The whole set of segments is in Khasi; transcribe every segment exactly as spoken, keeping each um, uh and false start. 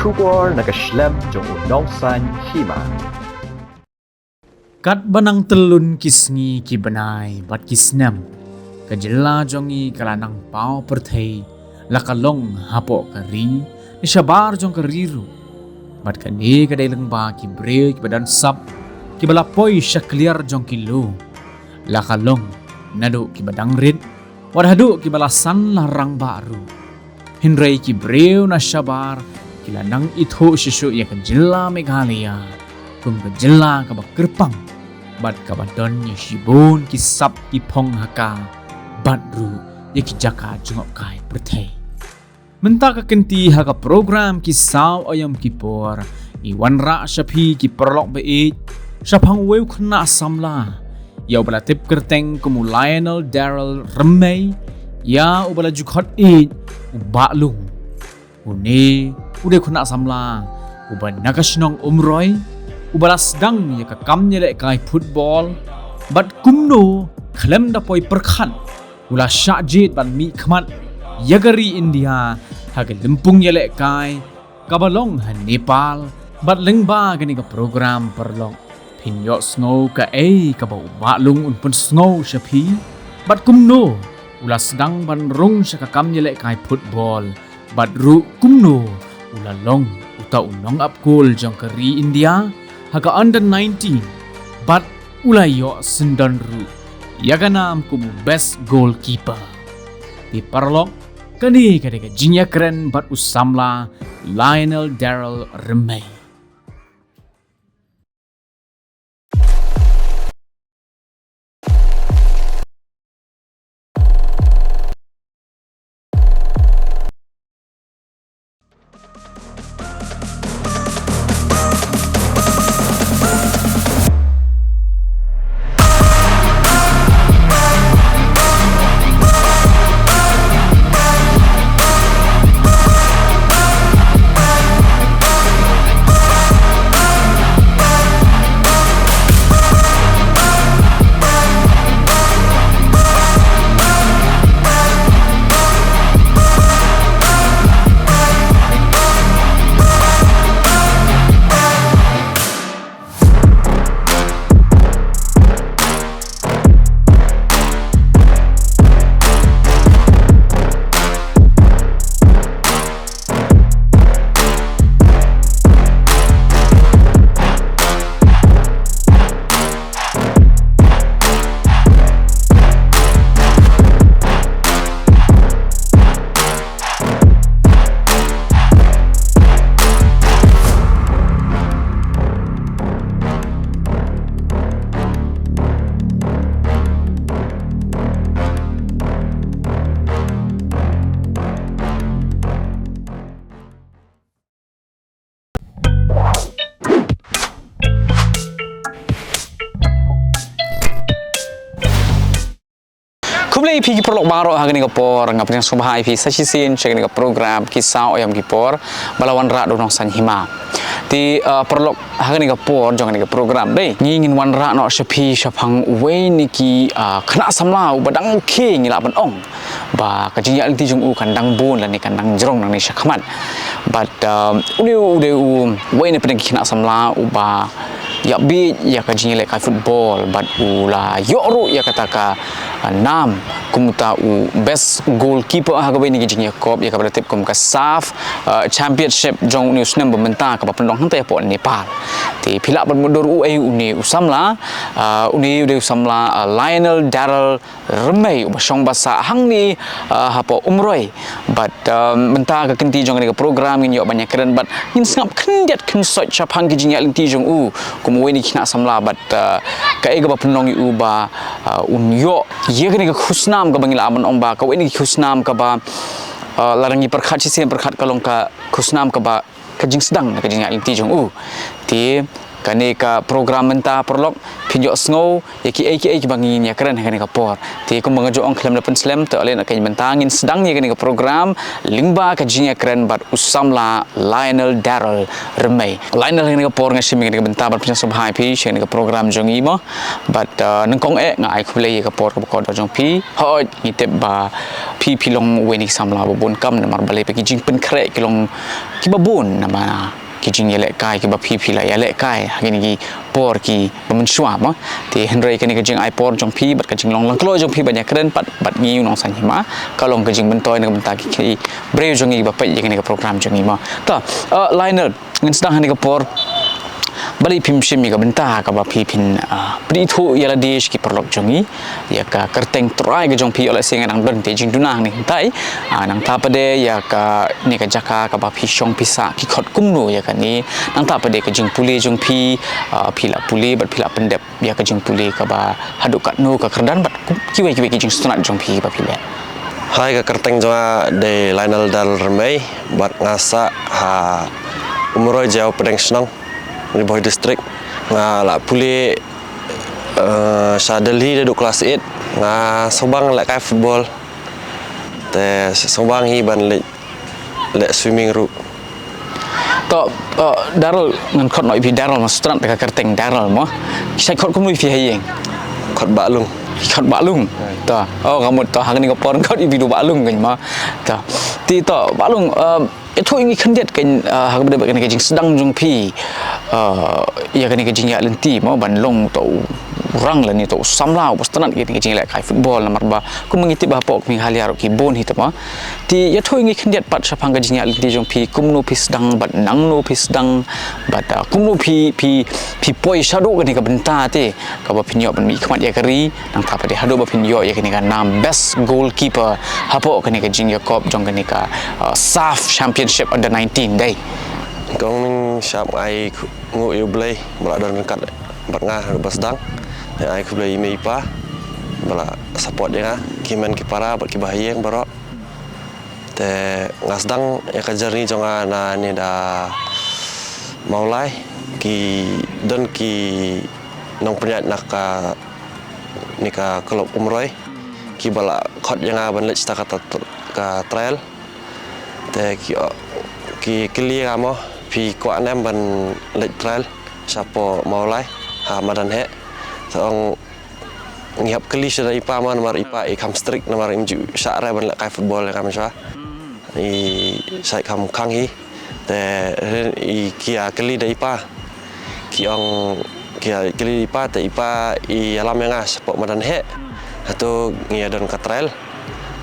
Khubor na ka shlem jong u Nongsaiñ Hima. Katba nang tyllun ki sngi ki bnai bad ki snem, ka jylla jong ngi ka la nang paw pyrthei, la ka long hapoh ka ri ne shabar jong ka ri ruh. Bad kane ka dei lyngba ki briew kiba don sap, kiba la poi sha kliar jong ki lum, la ka long naduh kiba dang rit wat haduh kiba la san la rangbah ruh. Hynrei ki briew na shabar ki la nang ithuh shisha ïa ka jylla Meghalaya kum ka jylla kaba kyrpang bad kaba don ïa shibun ki sap ki phong ha ka bad ruh ïa ki jaka jngohkai pyrthei. Mynta ka kynti ha ka program Ki Saw Aïom Ki Por, ngi wanrah sha phi ki paralok ba ïeit shaphang uwei u khynnah samla, ïa uba la tip kyrteng kum u Lionel Daryl Rymmei, ïa uba la ju khot ïeit u Bah Lung. Une u dei u khynnah samla uba na ka shnong Umroi, uba la sdang ïa ka kam ïalehkai football, bad kumno khlem da poi pyrkhat u la shah jied ban mihkhmat ïa ka ri India ha ka lympung ïalehkai kaba long ha Nepal. Bad lyngba kane ka program, paralok, phin ïohsngew kaei kaba u Bah Lung un pynsngew sha phi, bad kumno u la sdang ban rung sha ka kam ïalehkai football, bad ruh kumno u la long uta u nongap kol jong ka ri India ha ka under nineteen, bad u la ïoh syndon ruh ïa ka nam kum u best goalkeeper. Te paralok, kane ka dei ka jingïakren bad u samla Lionel Daryl Rymmei. Khublei ïa phi ki paralok baroh ha kane ka por, nga pdiang sngewbha ïa phi sa shisien sha kane ka program Ki Saw Aïom Ki Por, ba la wanrah da u Nongsaiñ Hima. Te, ah, paralok, ha kane ka por jong kane ka program dei, ngi ngin wanrah noh sha phi shaphang uwei na ki, ah, khynnah samla uba dang khie ngi lah ban ong ba ka jingïaid lynti jong u kan dang bun lane kan dang jrong nangne shakhmat. Bad, um, u dei u, u dei uwei na pdeng ki khynnah samla uba ïa bit ïa ka jingïalehkai football bad u la ïoh ruh ïa kata ka, uh, nam kum uta u best goalkeeper ha kawei na ki jingïakop ïa kaba la tip kum ka SAFF, uh, Championship jong une u snem ba mynta kaba pynlong hangta hapoh Nepal. Te phi lah ban mutdur uei une u samla, uh, une u dei u samla, uh, Lionel Daryl Rymmei uba shong ba sah hangne, ah, hapoh Umroi. Bad, ah, mynta ka kynti jong kane ka program ngin ïoh ban ïakren bad ngin sngap khyndiat khynsoit shaphang ki jingïaid lynti jong u kum uwei na ki khynnah samla bad, ah, kaei kaba pynlong ïa u ba, ah, un ïoh ïa kane ka khusnam kaba ngi lah ban ong ba kawei na ki khusnam kaba, ah, lada ngi pyrkhat shisien pyrkhat ka long ka khusnam kaba ka jingsdang na ka jingïaid lynti jong u. Te kane ka program mynta, paralok, phin ïohsngew ïa kiei kiei kiba ngin ïakren ha kane ka por. Te kumba nga ju ong khlem da pynslem, te ale na kane mynta ngin sdang ïa kane ka program lyngba ka jingïakren bad u samla Lionel Daryl Rymei. Lionel, ha kane ka por nga shim ïa kane ka bynta ban pynsngewbha ïa phi sha kane ka program jong ngi mo. Bad, uh, nyngkong eh nga ai khublei ïa ka por kaba kordor jong phi. Hooid, ngi tip ba phi phi long uwei na ki samla ba bun kam namar balei ba ki jingpynkhreh ki long kiba bun namar ki jingïalehkai kiba phi phi la ïalehkai ha kine ki por kiba mynshuwa mo. Te hynrei kane ka jingai por jong phi bad ka jinglong langkloi jong phi ban ïakren pat bad ngi u nongsaiñ hima ka long ka jingmyntoi na ka bynta ki, ki briew jong ngi ba peit ïa kane ka program jong ngi mo. To, uh, Lionel, ngin sdang ha kane ka por. Balei phim shim ïa ka bynta kaba phi phin, ah, pynithuh ïa lade sha ki paralok jong ngi ïa ka kyrteng trai ka jong phi, ïoh lehse nga dang don te jingduna hangne hangtai. Ah, nangta pat de ïa kane ka jaka kaba phi shong phi sah, ki khot kumno ïa kane. Nangta pat de ka jingpule jong phi, ah, phi la pule bad phi la pyndep ïa ka jingpule kaba haduh katno ka kyrdan bad kum, kiwei kiwei ki jingsngewtynnat jong phi ba phi leh. Hai, ka kyrteng jong nga dei Lionel Daryl Rymei bad nga sah ha Umroi, Jaïaw Pdeng Shnong, Ri Bhoi District. Nga la pule, eh, sha Delhi naduh klas eight. Nga sngewbang lehkai football. Te sngewbang hi ban leh, leh swimming ruh. To, uh, Daryl, ngan khot noh ïa phi Daryl, nga sngewtynnat ïa ka kyrteng Daryl mo. Ki sa khot kumno ïa phi ha ïing? Khot Bah Lung. Khot Bah Lung. To, oh, ka mut to, ha kane ka por khot ïa phi da u Bah Lung kan mo. To. Te to, Bah Lung, uh, ïathuh ïa ngi khyndiat kan, uh, ha kaba ïadei bad kane ka jingsdang jong phi, uh, ïa kane ka jingïaid lynti mo ban long uto u rang lane uto u samla uba sngewtynnat ïa kane ka jinglehkai football namar ba kumba ngi tip ba hapoh ka Meghalaya ruh ki bun hi te mo. Te ïathuh ïa ngi khyndiat pat shaphang ka jingïaid lynti jong phi, kumno phi sdang bad nangno phi sdang bad, ah, kumno phi, phi, phi poi shaduh kane ka bynta te kaba phin ïoh ban mihkhmat ïa ka ri, nangta pat de haduh ba phin ïoh ïa kane ka nam best goalkeeper hapoh kane ka jingïakop jong kane ka, ah, SAFF Championship Under nineteen dei. Kong ning shap ai nguh ïa U Blei ba la don ryngkat bad nga haduh ba sdang. Ai khublei ïa i mei i pa ba la support ïa nga, ki hynmen ki para bad kiba ha ïing baroh. Te nga sdang ïa ka journey jong nga na ne da Mawlai, ki don ki nongpynïaid na kane ka club Umroi kiba la khot ïa nga ban leit sha ka, ka trial. Te ki, ki kylli ïa nga mo, phi kwah ne em ban leit trial shapoh Mawlai ha madan heh. Te ong ngi hap kylli shuwa da i pa mo, namar i pa i kham strict namar im ju shah re ban lehkai football ïa nga mynshuwa. I shah kham khang hi. Te i ki ïa kylli da i pa. Ki ong ki ïa kylli da i pa, te i pa i ïalam ïa nga shapoh madan heh. Hato ngi ïa don ka trial.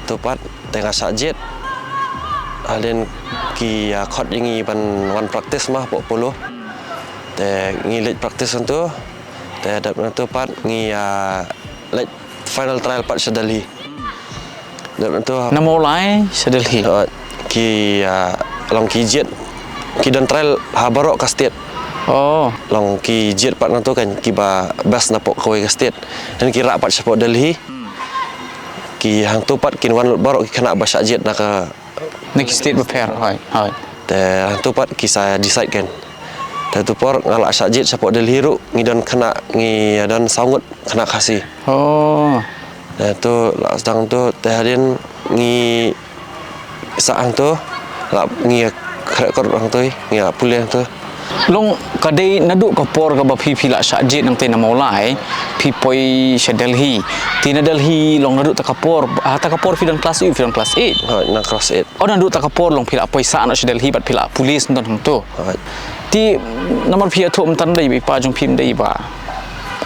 To pat te nga shah jied. Hadien ki ïa khot ïa ngi ban wan practice mo hapoh Polo. Te ngi leit practice hangto. Te dep na to pat ngi, ah, leit final trial pat sha Delhi. Dep na to. Na Mawlai sha Delhi. Oh, ki, ah, long ki jied. Ki don trial ha baroh ka state. Oh. Long ki jied pat na to kan kiba best napoh kawei ka state. Hadien ki rah pat shapoh Delhi. Ki hangto pat kin wan lut baroh ki khynnah ba shah jied na ka na ki state bapher, hooid, hooid. Te hangto pat ki sa decide kan. Te tu por nga la shah jied shapoh Delhi ruh ngi don khynnah, ngi don saw ngut khynnah Khasi. Oh. Te tu la sdang tu te hadien ngi sah hangto la ngi khreh kot hangto, ngi la pule hangto. Long ka dei naduh ka por kaba phi phi la shah jied nangta na Mawlai, phi poi sha Delhi. Te na Delhi long naduh ta ka por, ha ta ka por phi don klas eight, phi don klas eight. Hooid, na klas eight. Oh, naduh ta ka por long phi la poi sah noh sha Delhi bad phi la pule sha don hangto. Hooid. Te namar phi ïathuh mynta dei ba i pa jong phi ym dei ba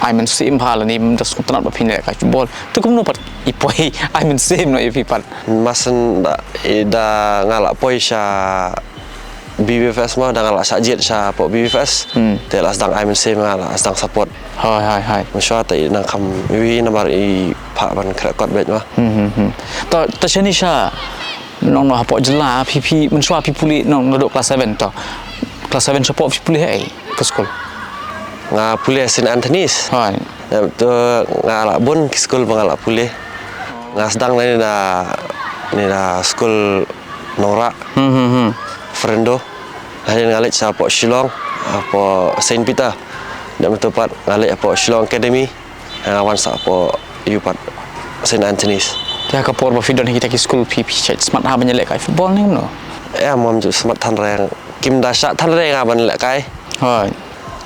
ai mynsiem bha lane ym da sngewtynnat ba phin lehkai football. Te kumno pat i poi ai mynsiem noh ïa phi pat? Masen da, i da nga la poi sha B B F S mo, da nga la shah jied shapoh B B F S. Hmm. Te la sdang ai mynsiem, nga la sdang support. Hooid, hooid, hooid. Mynshuwa te i nang kham iwi namar i phah ban khreh kot beit mo. Hmm, hmm, hmm. To, te shane sha nong noh hapoh jylla, phi phi mynshuwa phi pule nong naduh klas seven to. Klas seven shapoh phi pule ha ei ka skul? Nga pule Saint Anthony's. Hooid. Dep to nga la bun ki skul ba nga la pule. Nga sdang na ne da, ne da skul Nongrah. Hmm, hmm, hmm. Ferendo. Hadien nga leit shapoh Shillong, hapoh Saint Peter. Dep mynta pat nga leit hapoh Shillong Academy, nga wan sah hapoh ïu pat Saint Anthony's. Te ha ka por ba phi don ha kita ki skul phi, phi shait smat ha ban ïalehkai football ne kumno? Em, ngam ju smat than re, kim da shah than re nga ban lehkai. Hooid.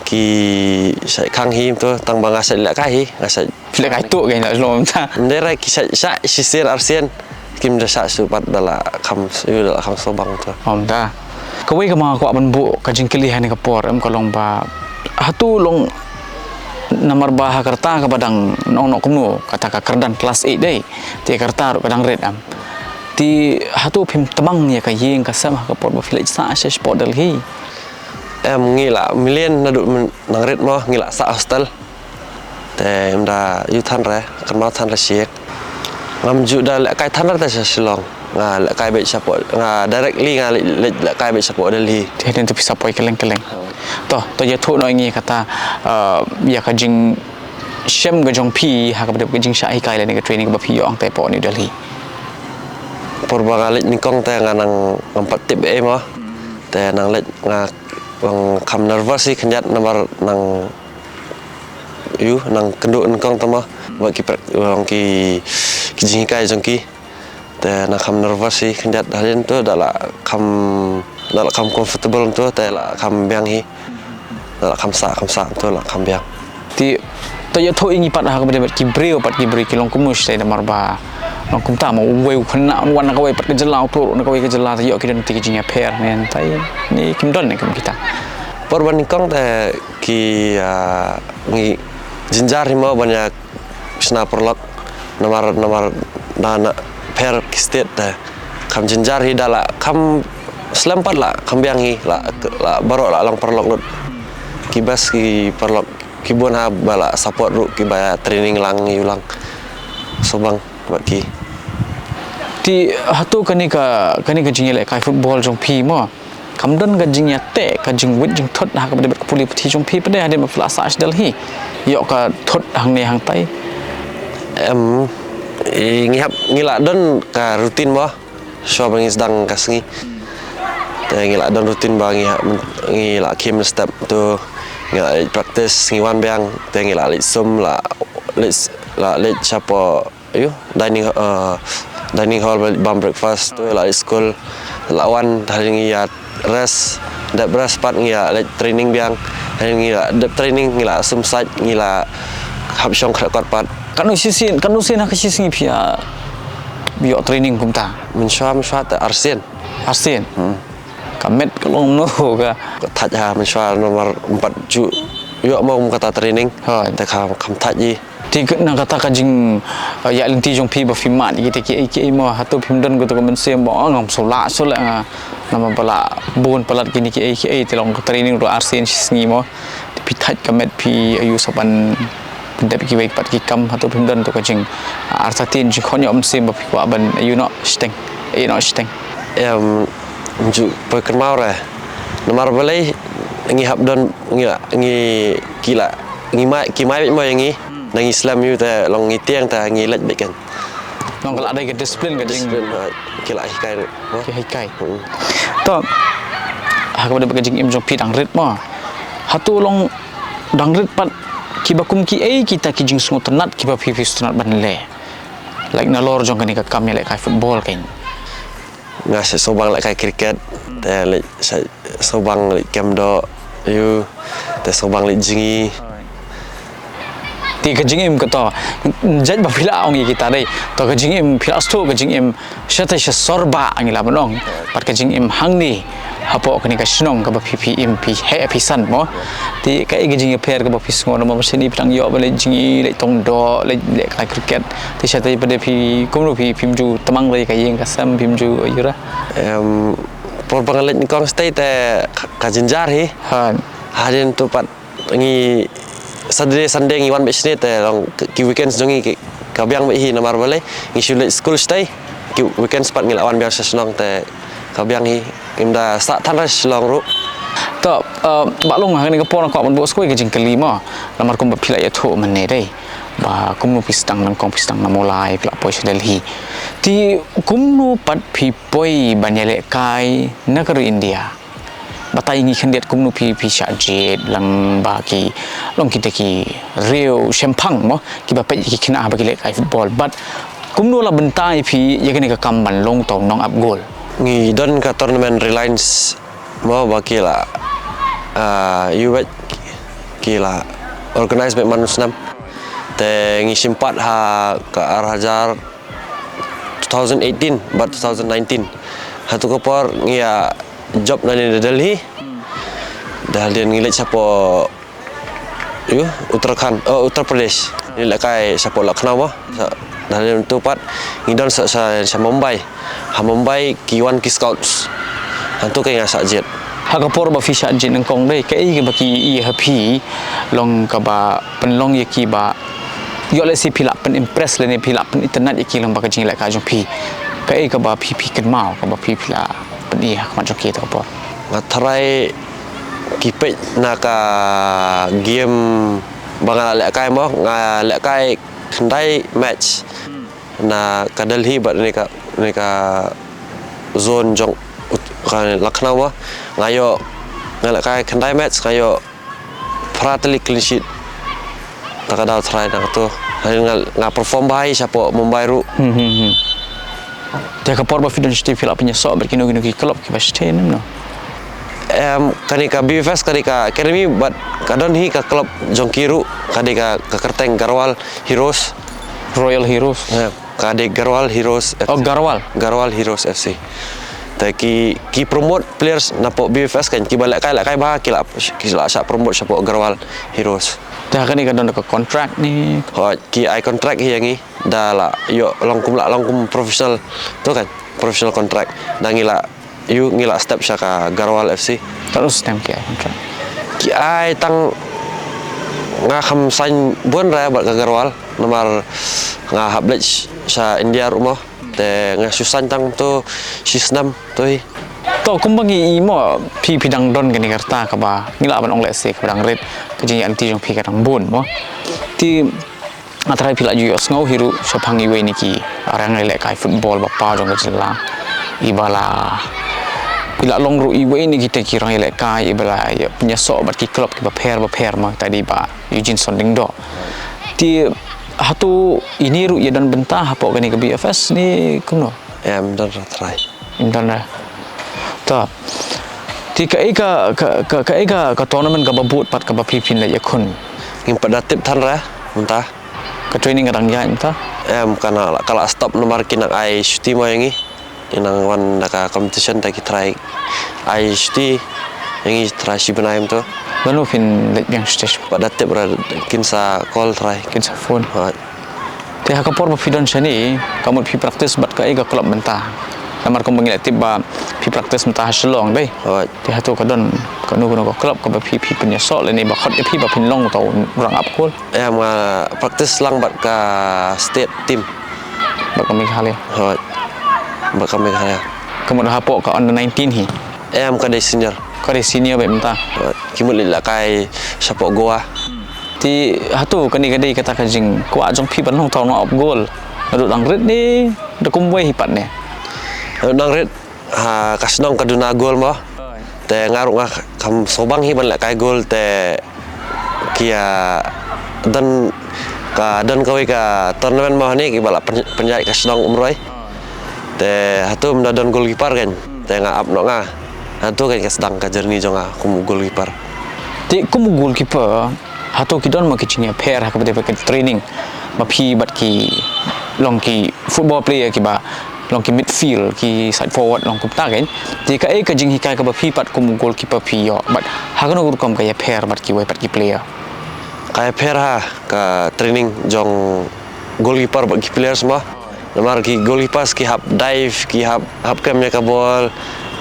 Ki shait khang hi mynta, tang ba nga shait lehkai hi, nga shait Phi lehkai tuh kein la long mynta. Ym dei re, ki shait shah shisien arsien. Kim da shah shuh pat da la kham ïu, da la kham sngewbang tu. Ym da. Kawei kaba nga kwah ban buh ka jingkylli ha kane ka por em ka long ba hato long namar ba ha ka rta kaba dang nong nong kumno kata ka kyrdan klas eight dei. Te ka rta ruh ka dang rit em. Te hato phim tmang ïa ka ïing ka sem ha ka por ba phi leit sah sha shapoh Delhi? Em, ngi la mlien naduh myn-, nang rit mo, ngi la sah hostel. Te ym da ïu than re, kynmaw than re shi ïing. Ngam ju da lehkai than re te sha Shillong. Nga lehkai beit shapoh, nga directly nga leit, leit lehkai beit shapoh Delhi. Te hadien tu phi sa poi kylleng kylleng. To, to ïathuh noh ïa ngi kata, eh, ïa ka jingshem ka jong phi ha kaba dei ka jingshah hikai lane ka training kaba phi ïoh hangtei hapoh New Delhi. Por ba nga leit nyngkong te nga nang ngam pat tip ei mo. Te nang leit nga nang kham nervous hi khyndiat namar nang ïu, nang kynduh nyngkong te mo. Bad ki prak-, bad ki, ki jinghikai jong ki. Te nang kham nervous hi khyndiat, hadien tu da la kham, da la kham comfortable tu te la kham biang hi. Da la kham sah, kham sah tu la kham biang. Te to ïathuh ïa ngi pat ha kaba dei bad ki briew, pat ki briew ki long kumno shatai namar ba long kumta mo, uwei u khynnah un wan na kawei pat ka jylla, uto ruh na kawei ka jylla, te ïoh ki don te ki jingïapher ne, te ne kim don ne kum kita. Por ba nyngkong te ki, ah, ngi jynjar hi mo ban ïa shna paralok namar, namar da na pher ki state te kham jynjar hi, da la kham slem pat la kham biang hi, la, la baroh la long paralok lut. Ki best ki paralok, ki bun ha ba la support ruh, ki ba ïa training lang ïu lang. Sngewbang bad ki. Te hato kane ka, kane ka jingïalehkai football jong phi mo, kam don ka jingïateh, ka jingwit jingthut ha kaba dei bad ka pule puthi jong phi pat de hadien ba phi la sah sha Delhi? Ïoh ka thut hangne hangtai? Em, i, ngi hap, ngi la don ka routine mo. Shuwa ba ngi sdang ka sngi. Te ngi la don routine ba ngi hap, ngi la khie mynstep tu, ngi la leit practice, ngi wan biang, te ngi la leit sum, la leit, la leit shapoh ïu, dining, eh, dining hall ba leit bam breakfast tu, la leit skul, la wan, te hadien ngi ïa rest, dep rest pat ngi ïa leit training biang, hadien ngi ïa dep training ngi la sum sait, ngi la hap shong khreh kot pat. Katno shisien, katno sien ha ka shisngi phi ïa ïoh training kumta? Mynshuwa, mynshuwa te arsien. Arsien? Hmm. Ka met ka long no ka. Ka thait ha mynshuwa namar ym pat ju ïoh mo kum kata training. Hooid. Te kham, kham thait hi. Te ka, na kata ka jing, uh, ïaid lynti jong phi ba phi mad ïa kita kiei kiei mo, hato phim don kato ka mynsiem ba, oh, ngam shu lah shuh leh nga, namar ba la bun palat kine kiei kiei, te long ka training ruh arsien shisngi mo. Te phi thait ka met phi ïoh sa ban pyndep kiwei pat ki kam, hato phim don to ka jing, uh, artatien jingkhot ïoh mynsiem ba phi kwah ban ïoh noh shiteng, ïoh noh shiteng? Em, ju poi kynmaw re. Namar balei ngi hap don ngi, ngi ki la, ngi mai, ki mai beit mo ïa ngi. Hmm. Na ngi slem ïu te long ngi tieng te ngi leit beit kan. Long ka la dei ka discipline ka jing. Discipline, ha, ki la hikai ruh. Ki hikai. Hmm. To, ha kaba dei ka jingim jong phi dang rit mo. Hato long dang rit pat kiba kum kiei kita ki jingsngewtynnat kiba phi, phi sngewtynnat ban leh? Like nalor jong kane ka kam ïalehkai football kan. Nga sa sngewbang lehkai cricket, te leit sa sngewbang leit kem doh, ïu, te sngewbang leit jngi. Te ka jingim ka to, jait ba phi la ong ïa kita dei, to ka jingim phi la sdang ka jingim, sha te sha sor ba ngi la ban ong, pat ka jingim hangne, hapoh kane ka shnong kaba phi, phi im phi heh phi san mo. Te kaei ka jingïapher kaba phi sngew namar ba shane phi dang ïoh ba leit jngi, leit tong doh, leit, lehkai cricket. Te sha te pat de phi kumno phi, phim ju tmang re ka ïing ka sem, phim ju ïa ra? Em, por ba nga leit nyngkong shatei te ka, ka jynjar hi. Ha. Hadien tu pat ngi Saturday, Sunday ngi wan beit shane te long ki weekends jong ngi ki, ka biang beit hi namar balei ngi shu leit skul shatei. Ki weekends pat ngi la wan biang sha shnong te ka biang hi. Ngim da sah than re sha Shillong ruh. To, eh, Bah Long, ha kane ka por nga kwah ban buh sa kawei ka jingkylli mo. Namar kumba phi la ïathuh mynne dei ba kumno phi sdang nyngkong, phi sdang na Mawlai, phi la poi sha Delhi. Te kumno pat phi poi ban ïalehkai na ka ri India? Batai ngi khyndiat kumno phi phi shah jied lang ba ki long kita ki riew shemphang mo kiba peit ki khynnah ba ki lehkai football. But kumno la bynta ïa phi ïa kane ka kam ban long tau nong ap gol? Ngi don ka tournament Reliance mo ba ki la, ah, ïuh bad ki la organize bad man u snem. Te ngi shim pat ha ka ar hajar two thousand eighteen bad two thousand nineteen. Hatu ka por ngi ïa job na ne Delhi. Dah dia ngi leit shapoh ïu Uttarakhand, oh, Uttar Pradesh. Ngi lehkai shapoh Lucknow mo. Sa, dah dia tu pat ngi don sa, sa, sa Mumbai. Ha Mumbai ki wan ki scouts. Hatu ka ngi ïa shah jied. Ha ka por ba phi shah jied nyngkong dei kaei kaba ki ïa ha phi long kaba pynlong ïa ki ba ïoh lehse phi lah pyn impress lane phi lah pyn itynnad ïa ki long ba ka jingïalehkai jong phi. Kaei kaba phi phi kynmaw kaba phi phi lah pyn-i ha khmat jong ki ha ka por? Nga tharai ki peit na ka game ba nga la lehkai mo, nga lehkai khyndai match na ka Delhi bad ne ka ne ka zone jong ut-, ka Lucknow mo. Nga ïoh, nga lehkai khyndai match nga ïoh phra tylli clean sheet. Ta ka daw tharai na tu. Nga, nga perform bha hi shapoh Mumbai ruh. Hmm, hmm, hmm. Te ka por ba phi don shatei phi lah pynïasoh bad kino kino ki club kiba shatei ne em no? Em, kane ka B F S kane ka academy bad ka don hi ka club jong ki ruh, kane ka, ka kyrteng Garhwal Heroes. Royal Heroes. Em, kane Garhwal Heroes F C. Oh, Garhwal. Garhwal Heroes F C. Te ki, ki promote players napoh B F S kan kiba lehkai lehkai bha ki lah, ki lah shah promote shapoh Garhwal Heroes. Te ha kane ka don ka contract ne? Hooid, ki ai contract hi ïa ngi. Da lah ïoh long kum lah long kum professional tu kan, professional contract. Da ngi lah ïoh ngi lah step sha ka Garhwal F C. Tang u snem ki ai contract? Ki ai tang, nga kham sign bun re bad ka Garhwal namar nga hap leit sha India ruh mo. Te nga shu sign tang tu shi snem tu hi. To kumba ngi i mo phi phi dang don kane ka rta kaba ngi lah ban ong lehse kaba dang rit, ka jingïaid lynti jong phi ka dang bun mo. Te nga tharai phi lah ju ïohsngew hi ruh shaphang iwei na ki rangïalehkai football ba paw jong ka jylla. Iba la, i la long ruh iwei na kita ki rangïalehkai iba la ïa pynïasoh bad ki club kiba pher ba pher mo, ta dei Bah Eugene Sonlyngdoh. Te hato ine ruh ïa don bynta hapoh kane ka B F S ne kumno? Em, don re trai. Im don re. Ta. Te kaei ka, ka, ka, kaei ka, ka tournament kaba bud pat kaba phi phin leit ïakhun? Ngim pat da tip than re mynta. Ka training ka dang ïaid mynta? Em, ka na, ka la stop namar ki nang ai shuti mo ïa ngi. Ngi nang wan da ka competition te ki trai ai shuti ïa ngi trai shi bnai mynta. Lano phin leit biang shuti? Pat da tip re, kin sa call trai. Kin sa phone. Hooid. Te ha ka por ba phi don shane, ka mut phi practice bad kaei ka club mynta? Namar kumba ngi la tip ba phi practice mynta ha Shillong dei. Hooid. Te hato ka don kano kano ka club kaba phi phi pynïasoh lane ba khot ïa phi ba phin long uta u nongrang ap gol? Em, nga practice lang bad ka state team. Bad ka Meghalaya? Hooid. Bad ka Meghalaya. Ka mut hapoh ka under nineteen hi? Em, ka dei senior. Ka dei senior beit mynta. Hooid. Ki mut leit lehkai shapoh Goa. Te hato kane ka dei kata ka jingkwah jong phi ban long uta u nongrang ap gol? Naduh dang rit ne da kumwei hi pat ne? Naduh dang rit, ha, ka shnong ka duna gol mo. Te nga ruh nga kham sngewbang hi ban lehkai gol te ki ïa don ka, don kawei ka tournament mo hangne kiba la pyn-, pynïaid ka shnong Umroi. Te hato ym da don goalkeeper kan. Te nga ap noh nga. Hato kan ka sdang ka journey jong nga kum u goalkeeper. Te kum u goalkeeper, hato ki don mo ki jingïapher ha kaba ïadei bad ka training ba phi bad ki long ki football player kiba long ki midfield, ki side forward, long kumta kan? Te kaei ka jinghikai kaba phi pat kum u goalkeeper phi ïoh bad ha kano ka rukom ka ïapher bad kiwei pat ki player? Ka ïapher ha ka training jong goalkeeper bad ki players mo. Namar ki goalkeepers ki hap dive, ki hap, hap kem ïa ka ball.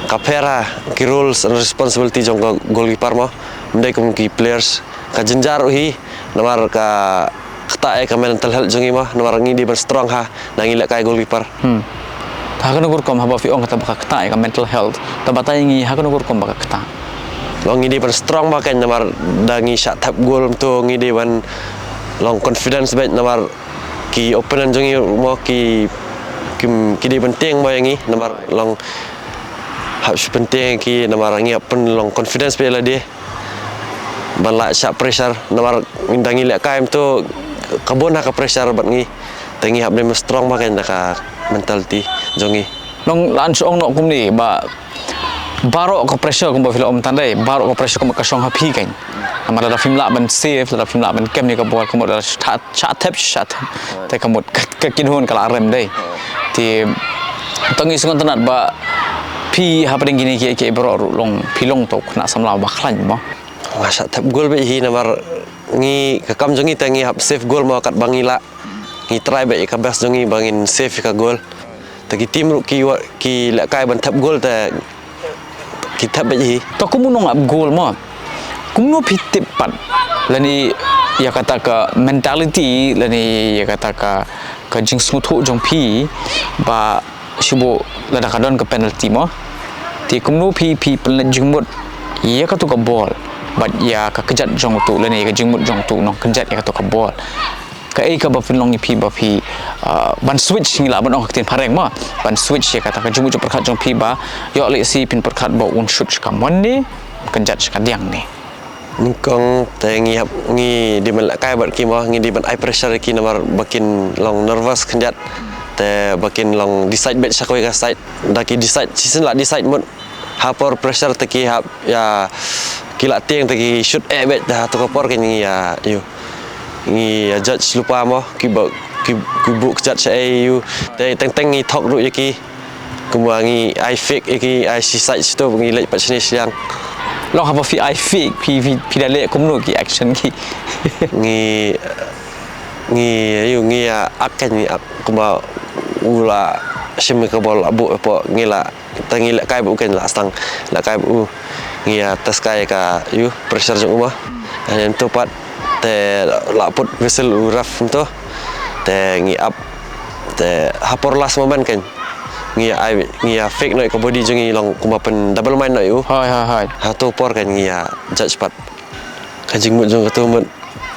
Ka pher ha ki roles and responsibility jong ka goalkeeper mo. Ym dei kum ki players. Ka jynjar ruh hi, namar ka ktah ïa ka mental health jong ngi mo, namar ngi dei ban strong ha, da ngi lehkai goalkeeper. Hmm. Ha kano ka rukom haba phi ong kata ba ka ktah ïa ka mental health? Ta batai ngi ha kano ka rukom ba ka ktah? Long ngi dei ban strong ba kan, namar da ngi shah thep goal mynta ngi dei ban long confidence bad namar ki opponent jong ngi mo ki, ki, ki dei ban tieng mo ïa ngi, namar long Hap shu pyntieng ïa ki namar ngi hap pynlong confidence beit ïa lade. Ban lah shah pressure namar da ngi lehkai mynta ka bun ha ka pressure bad ngi. Te ngi hap dei ban strong bha kein da ka mentality jong ngi. Nong lan shu ong noh kumne ba baroh ka pressure kumba phi la ong mynta dei, baroh ka pressure kumba ka shong ha phi kein. Namar lada phim lah ban save, lada phim lah ban kem ïa ka ball kumba lada shah, shah thep, shah thep. Te ka mut ka, ka kynhun ka la rem dei. Te to ngi sngewtynnat ba phi hapdeng kine kiei kiei baroh ruh long, phi long to u khynnah samla ba khlaiñ mo. Nga shah thep goal beit hi namar ngi ka kam jong ngi te ngi hap save goal mo katba ngi lah. Ngi try beit ïa ka best jong ngi ba ngin save ïa ka goal. Te ki team ruh ki wa-, ki lehkai ban thep goal te ki thep beit hi. To kumno nong ap goal mo. Kumno phi tip pat lane ïa kata ka mentality lane ïa kata ka, ka jingsngewthuh jong phi ba shu buh lada ka don ka penalty mo. Te kumno phi, phi pynleit jingmut ïa katu ka ball bad ïa ka kjat jong utu lane ïa ka jingmut jong utu nongkynjat ïa katu ka ball. Kaei kaba pynlong ïa phi ba phi, ah, ban switch ngi lah ban ong ha ka ktien phareng mo. Ban switch ïa kata ka jingmut jingpyrkhat jong phi ba ïoh lehse phin pyrkhat ba un shoot sha kamon ne, kynjat sha kadiang ne. Nyngkong te ngi hap, ngi dei ban lehkai bad ki mo, ngi dei ban ai pressure ïa ki namar ba kin long nervous kynjat. Te ba kin long decide beit sha kawei ka side. Da ki decide, shisien la decide mut. Ha por pressure te ki hap ïa ki la tieng te ki shoot eh beit, ha tu ka por ki ngi ïa ïu. Ngi ïa judge lypa mo ki ba ki, ki buh kjat sha ei ïu. Te teng teng ngi thok ruh ïa ki. Kumba ngi ai fake ïa ki, ai shi side shi tu ngi leit pat shane shiliang. Long haba phi ai fake phi, phi, phi da leh kumno ki action ki. Ngi, ngi ïu ngi ïa ak kan ngi ak kumba u la shim ka ball la buh hapoh ngi la Te ngi lehkai bad u kein la sdang lehkai bad u. Ngi ïa test kai ka ïu pressure jong u ma. Hynrei mynta pat te la put whistle u ref mynta. Te ngi ap te ha por last moment kein ngi ïa ai ngi ïa fake noh ka body jong ngi long kumba pyn double mind noh u. Hoi hoi hoi. Ha tu por kein ngi ïa judge pat ka jingmut jong ka tu mut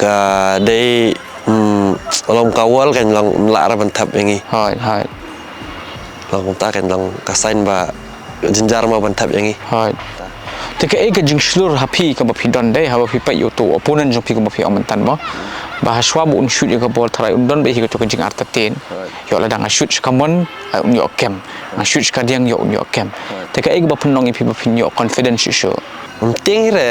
ka dei mm, long ka wall kein long mlah ra ban thap ïa ngi. Hoi hoi. Long kumta kein long ka sign ba jynjar ma ban thap ïa ngi. Hoi. Te kaei ka jingshlur ha phi kaba phi don dei haba phi peit ïa uto u opponent jong phi kaba phi ong mynta mo. Ba ha shuwa ba un shoot ïa ka ball tharai un don beit hi kato ka jingartatien. Hoi. Ïoh lada nga shoot sha kamon, eh, un ïoh kem. Nga shoot sha kadiang ïoh un ïoh kem. Hoi. Te kaei kaba pynlong ïa phi ba phin ïoh confidence shuh shuh. Mynta re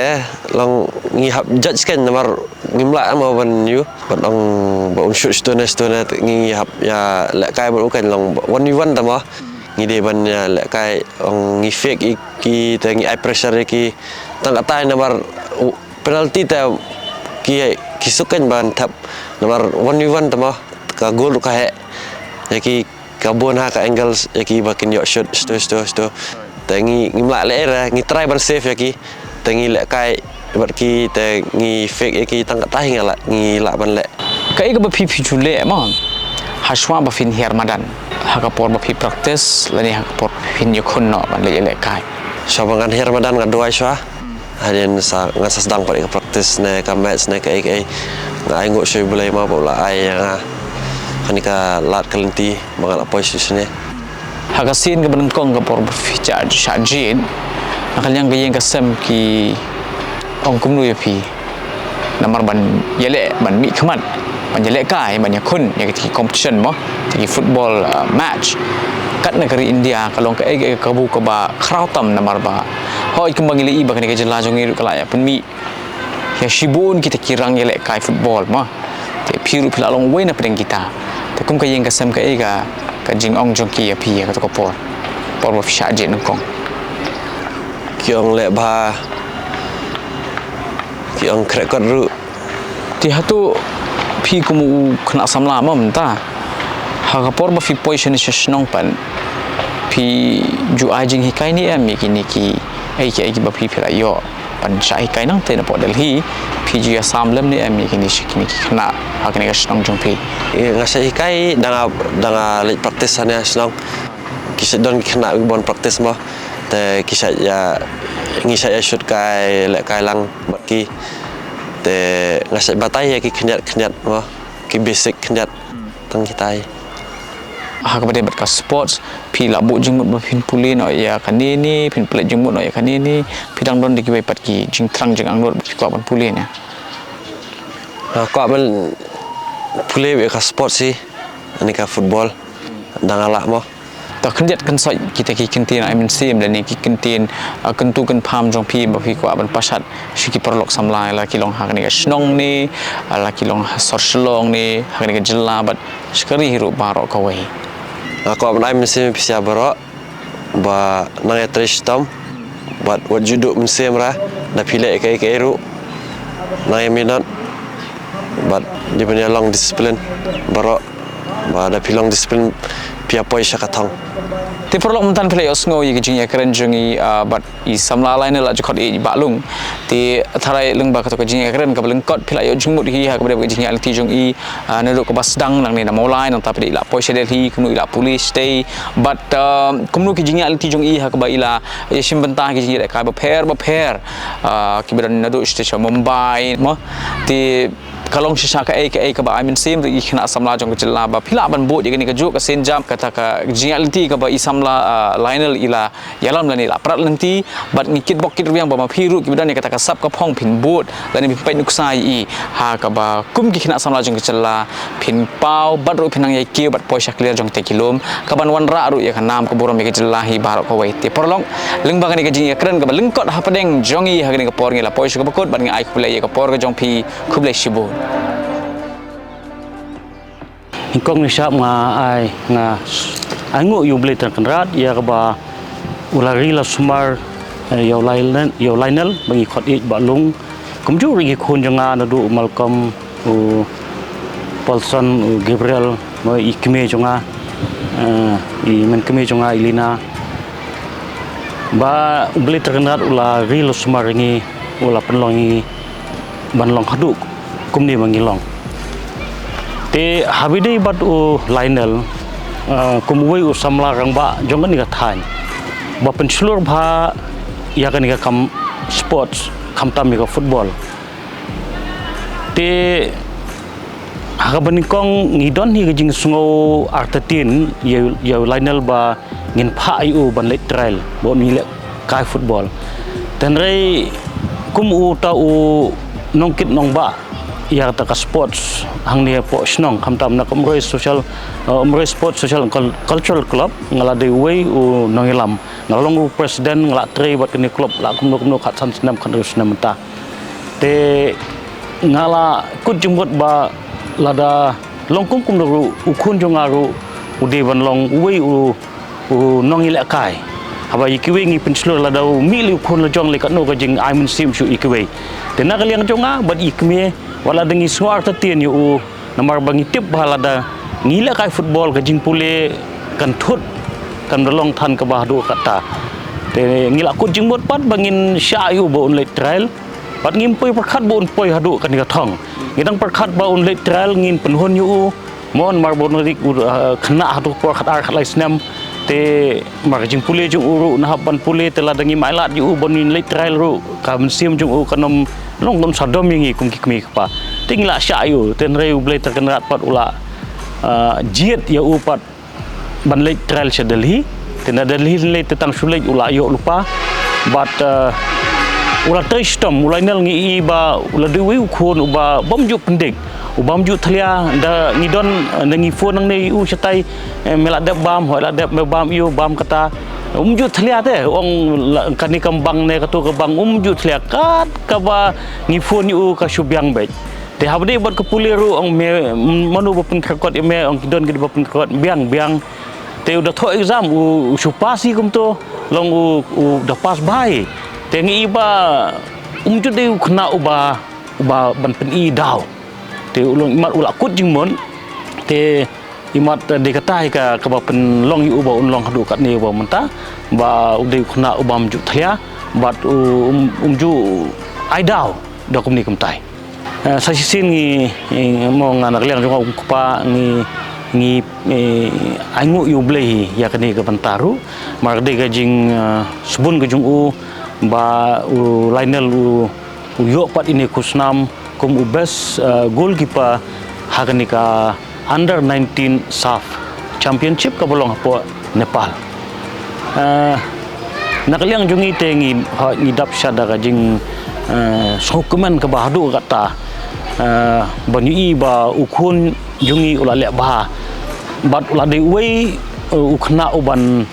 long ngi hap judge kein namar ngim lah mo ban ïu ban ong ba un shoot shitune shitune ngi hap ïa lehkai bad u kein long one v one ta mo ngi dei ban ïa lehkai ong ngi fake ïa ki te ngi ai pressure ïa ki tang katai namar u penalty te ki ki suk kein ban thap namar one v one ta mo ka goal ruh ka heh ïa ki ka bun ha ka angles ïa ki ba kin ïoh shoot shito shito shito. Te ngi ngim lah leh re ngi try ban save ïa ki. Te ngi lehkai bad ki te ngi fake ïa ki tang katai ngi lah ngi lah ban leh. Kaei kaba phi phi ju leh mo ha shuwa ba phin hiar madan ha ka por ba phi practice lane ha ka por ba phin ïakhun noh ban leh lehkai. Shuwa ba ngan hiar madan nga duwai shuwa. Hadien sa ngan sa sdang pat ïa ka practice ne ka match ne kaei kaei. Nga ai nguh sha U Blei ma ba u la ai ïa nga kane ka lad ka lynti ba nga la poi sha shane. Ha ka sien kaba nyngkong ka por ba phi shah shah jied na ka liang ka ïing ka sem ki ong kumno ïa phi. Namar ban ïaleh ban mih khmat ban ïalehkai ban ïakhun ïa ki competition mo ki football, uh, match. Kat na ka ri India ka long kaei kaei ka kabu kaba khraw tam namar ba hooid kumba ngi la ïohi ba kane ka jylla jong ngi ruh ka la ïa pynmih ïa shibun kita ki rang ïalehkai football mo. Te phi ruh phi la long uwei na pdeng kita. Te kum ka ïing ka sem kaei ka ka jingong jong ki ïa phi ïa kato ka por por ba phi shah jied nyngkong. Ki ong leh bha ki ong khreh kot ruh. Te hato phi kum u khynnah samla ma mynta ha ka por ba phi poi shane sha shnong pat phi ju ai jinghikai ne em ïa kine ki ei ki ei kiba phi phi la ïoh ban shah hikai nangta napoh Delhi phi ju ïa sam lem ne em ïa kine shi kine ki khynnah ha kane ka shnong jong phi. Nga shah hikai da nga da nga leit practice ha ne ha shnong. Ki shah don ki khynnah ki bon practice mo. Te ki shah ïa ngi shah ïa shoot kai lehkai lang bad ki. Te nga shah batai ïa ki khyndiat khyndiat mo ki basic khyndiat tang kitai. Ha kaba ïadei bad ka sports, phi la buh jingmut ba phin pule noh ïa kane ne, phin pynleit jingmut noh ïa kane ne, phi dang don da kiwei pat ki jingthrang jingangnud ba phi kwah ban pule ne? Nga kwah ban pule ïa ka sports hi, ne ka football. Dang lah mo. To khyndiat khynsoit kita ki kyntien ai mynsiem lane ki kyntien, ah, kyntu kynpham jong phi ba phi kwah ban pashat sha ki paralok samla, la ki long ha kane ka shnong ne, la ki long ha sor Shillong ne, ha kane ka jylla bad sha ka ri hi ruh baroh kawei. Nga kwah ban ai mynsiem ïa phi sha baroh ba nang ïatrei shitom bad wat ju duh mynsiem ra, da phi leh kaei kaei ruh nang ïa minot bad dei ban ïa long discipline baroh, ba da phi long discipline phi ïa poi sha ka thong. Te paralok, mynta phi la ïohsngew ïa ki jingïakren jong i, ah, bad i samla Lionel Ajkhot i Bahlung. Te tharai lyngba kato ka jingïakren kaba lyngkot phi la ïoh jingmut hi ha kaba ïadei bad ka jingïaid lynti jong i, ah, naduh kaba sdang nangne na Mawlai, nangta phi dei i la poi sha Delhi, kumno i la pule shatei bad, ah, kumno ki jingïaid lynti jong i ha kaba i la ïashim bynta ha ki jingïalehkai bapher bapher, ah, kiba don naduh shatei sha Mumbai mo. Te ka long shisha kaei kaei kaba ai mynsiem ruh ïa ki khynnah samla jong ka jylla ba phi lah ban bud ïa kane kajuh ka sienjam, kata ka jingïaid lynti kaba i samla, ah, Lionel i la ïalam lane i la prat lynti. Bad ngi kitbok kitrwiang ba ma phi ruh kiba don ïa kata ka sap ka phong phin bud lane phin peit nuksa ïa i, ha kaba kum ki khynnah samla jong ka jylla phin paw bad ruh phin nang ïai kiew bad poi sha kliar jong kita ki lum, kaban wanrah ruh ïa ka nam ka burom ïa ka jylla hi baroh kawei. Te paralok, lyngba kane ka jingïakren kaba lyngkot hapdeng jong i ha kane ka por, ngi la poi sha kaba kut bad ngi ai khublei ïa ka por ka jong phi. Khublei shibun. Nyngkong nyngshap nga ai, nga ainguh ïa U Blei Trai Kynrad ïa kaba u la ri la sumar, eh, ïa u Lionel, ïa u Lionel ba ngi khot ïeit Bahlung. Kumjuh ruh ïa ki khun jong nga naduh u Malcolm, u Paulson, u Gabriel, mo, i kmie jong nga, eh, i mei kmie jong nga i Lina. Ba U Blei Trai Kynrad u la ri la sumar ïa ngi, u la pynlong ïa ngi ban long haduh kumne ba ngi long. Te haba ïadei bad u Lionel, eh, kum uwei u samla rangbah jong kane ka thaiñ ba pynshlur bha ïa kane ka kam sports, khamtam ïa ka football. Te ha kaba nyngkong ngi don hi ka jingsngew artatien ïa, ïa u Lionel ba ngin phah ïa u ban leit trial ba un ïalehkai football. Hynrei kum uta u nongkit nongbah ïa kata ka sports hangne hapoh shnong, khamtam na ka Umroi Social, uh, Umroi Sports Social and Cul-, Cultural Club, nga la dei uwei u nongïalam. Nga la long u president, nga la trei bad kane ka club la kumno kumno, khatsan snem, khathynriew snem mynta. Te nga la kut jingmut ba lada long kum kumno ruh, u khun jong nga ruh u dei ban long uwei u, u nongïalehkai. Haba ïa kiwei ngi pynshlur, lada u mih lei u khun la jong lei, katno ka jingai mynsiem shuh ïa kiwei. Te na ka liang jong nga bad i kmie, wat lada ngi sngew artatien ïa u, namar ba ngi tip ba lada ngi lehkai football, ka jingpule kan thut, kan da long than kaba haduh katta. Te ngi la kut jingmut pat ba ngin shah ïa u ba un leit trial. Bad ngim poi pyrkhat ba un poi haduh kane ka thong. Ngi dang pyrkhat ba un leit trial, ngin pynhun ïa u. Mo, namar ba un ri u, uh, khynnah haduh por khatar khatlai snem. Te namar ka jingpule jong u ruh, un hap ban pule, te lada ngim ailad ïa u ba un leit trial ruh, ka mynsiem jong u kan ym long, kan ym sah dom ïa ngi kum ki kmie ki kpa. Te ngi la shah ïa u, te hynrei U Blei Trai Kynrad pat u la, uh, jied ïa u pat ban leit trial sha Delhi. Te na Delhi lei te tang shu leit u la ïoh lypa. Bad, uh, u la trei shitom, u Lionel ngi i ba u la dei uwei u khun uba bym ju pyndik, u bym ju thalia. Da ngi don, uh, da ngi phone nangne ïa u shatai, eh, me la dep bam, hooid la dep, me bam ïa u, bam kata. Um ju thalia te, ong la, kane kam bang ne kato ka bang, um ju thalia, kat kaba ngi phone ïa u ka shu biang beit. Te haba dei bad ka pule ruh, ong me, mano ba pynkyrkot ïa me, ong ki don kiba pynkyrkot, biang, biang. Te u da thoh exam, u, u shu pass hi kumto, long u, u da pass bha hi. Te ngi i ba um ju dei u khynnah uba, uba ban pyni daw. Te u long imat u la kut jingmut. Te imat, eh, dei kata hi ka, kaba pynlong ïa u ba un long haduh katne ba mynta, ba u dei u khynnah u bym ju thalia, bad u, um, um ju ai daw da kumne kumtai. Eh, sa shisien ngi, ngi, mo, nga na ka liang jong nga u kpa ngi, ngi, eh, ainguh ïa U Blei hi ïa kane ka bynta ruh. Namar ka dei ka jing, eh, sbun ka jong u ba u Lionel u, u ïoh pat ine i khusnam kum u best, eh, goalkeeper ha kane ka under nineteen SAFF Championship kaba long hapoh Nepal. Eh, na ka liang jong ngi te ngi, ha, ngi dap sha da ka jing, eh, sngewkmen kaba haduh katta, eh, ban ïohi ba u khun jong ngi u la leh bha bad u la dei uwei, eh, u khynnah uban,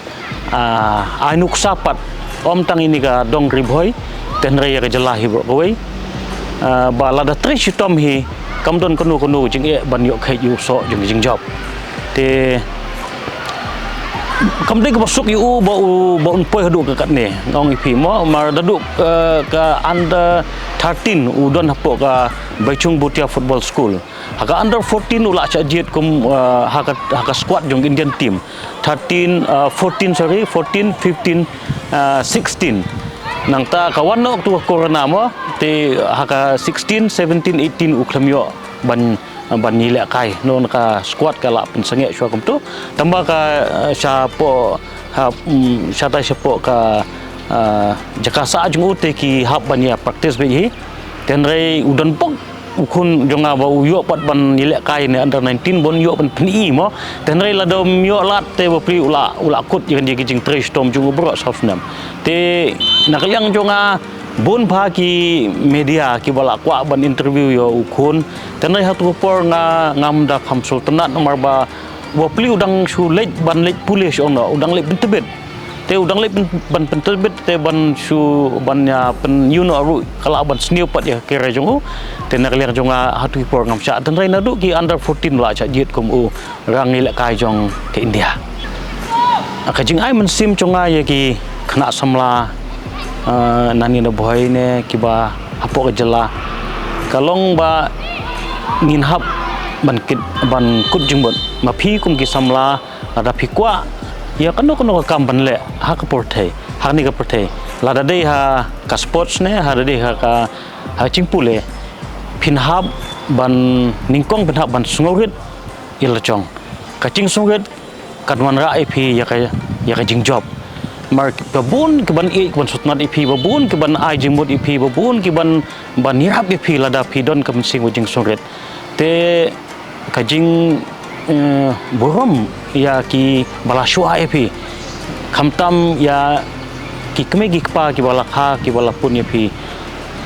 ah, ai nuksa pat, ym tang ïa kane ka dong Ri Bhoi, te hynrei ïa ka jylla hi baroh kawei. Ah, ba lada trei shitom hi kam don kano kano jingeh ban ïoh kheit ïa u soh jong ka jingjop. Te kam dei kaba suk ïa u ba u, ba un poi haduh ka katne, nga ong ïa phi mo, namar naduh, eh, ka under thirteen u don hapoh ka Baichung Bhutia Football School. Ha ka under fourteen u la shah jied kum, eh, ha ka, ha ka squad jong Indian team. Thirteen, eh, fourteen, sorry, fourteen, fifteen, eh, sixteen. Nangta ka wan noh tu ka corona mo, te ha ka sixteen, seventeen, eighteen u khlem ïoh ban, ban ïalehkai. Namar ka squad ka la pynsangeh shuwa kumtu. Tangba ka, eh, shapoh, ha, mm, shatai shapoh ka, eh, jaka sah jong u te ki hap ban ïa practice beit hi. Te hynrei u don bok u khun jong nga ba u ïoh pat ban ïalehkai ne under nineteen ban ïoh ban pyni mo. Te hynrei lada um ïoh lad te bapli u la, u la kut ïa kane ka jingtrei shitom jong u baroh saw snem. Te na ka liang jong nga bun bha ki media kiba la kwah ban interview ïa u khun. Te hynrei ha tu ka por nga, ngam da kham sngewtynnat namar ba bapli u dang shu leit ban leit pule shuh noh, u dang leit pyntbit. Te u dang leit pyn-, ban pyntbit te ban shu ban ïa pyn, ïa u noh ruh ka lah ban sniew pat ïa ka career jong u. Te na ka liang jong nga ha tu ki por ngam shah. Te hynrei naduh ki under fourteen la shah jied kum u rang ïalehkai jong ka India. Ka jingai mynsiem jong nga ïa ki khynnah samla, eh, na Ri Bhoi ne kiba hapoh ka jylla ka long ba ngin hap ban kit, ban kut jingmut. Ma phi kum ki samla, lada phi kwah ïa kano kano ka kam ban leh ha ka pyrthei, ha kane ka pyrthei, lada dei ha ka sports ne, lada dei ha ka, ha ka jingpule, phin hap ban nyngkong, phin hap ban sngewrit ïa la jong. Ka jingsngewrit kan wanrah ïa phi ïa ka, ïa ka jingjop. Namar ba bun kiban ïeit, kiban sngewtynnat ïa phi, ba bun kiban ai jingmut ïa phi, ba bun kiban, ban ïarap ïa phi lada phi don ka mynsiem ka jingsngewrit. Te ka jing, eh, burom ïa kiba la shuwa ïa phi. Khamtam ïa ki kmie ki kpa kiba la kha, kiba la pun ïa phi.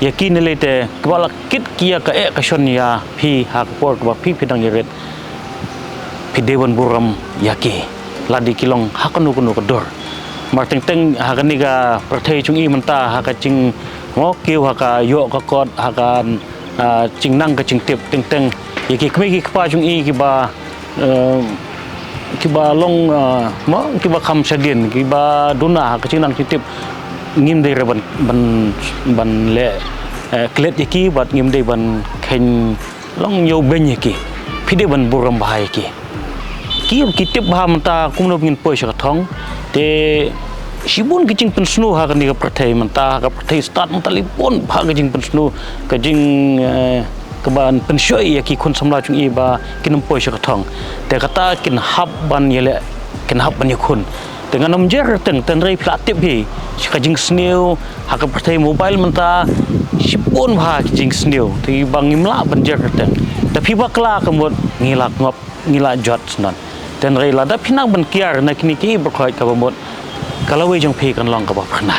Ïa ki ne lei te kiba la kit ki ïa ka eh ka shon ïa phi ha ka por kaba phi, phi dang ïarit. Phi dei ban burom ïa ki. Lada ki long ha kano kano ka dur. Namar teng teng ha kane ka pyrthei jong i mynta ha ka jing, mo, kiew ha ka ïoh ka kot, ha ka, ah, jingnang ka jingtip, teng teng ïa ki kmie ki kpa jong i kiba, eh, kiba long, eh, mo, kiba kham shadien, kiba duna ha ka jingnang jingtip, ngim dei re ban, ban, ban leh, eh, klet ïa ki bad ngim dei ban kheiñ long ïew beiñ ïa ki. Phi dei ban burom bha ïa ki. Ki, ki tip bha mynta kumno ba ngin poi sha ka thong. Te shibun ki jingpynsniew ha kane ka pyrthei mynta, ha ka pyrthei stad mynta lei bun bha ka jingpynsniew, ka jing, eh, kaban pynshoi ïa ki khun samla jong i ba kin ym poi sha ka thong. Te kata kin hap ban ïaleh, kin hap ban ïakhun. Te ngan ym jer teng, teng hynrei phi la tip hi sha ka jingsniew ha ka pyrthei mobile mynta, shibun bha ki jingsniew. Te ba ngim lah ban jer teng. Te phi bakla ka mut ngi la ngop, ngi la jot sngewbha. Te hynrei lada phi nang ban kiar na kine ki baroh kaba mut, ka lawei jong phi kan long kaba phyrnai.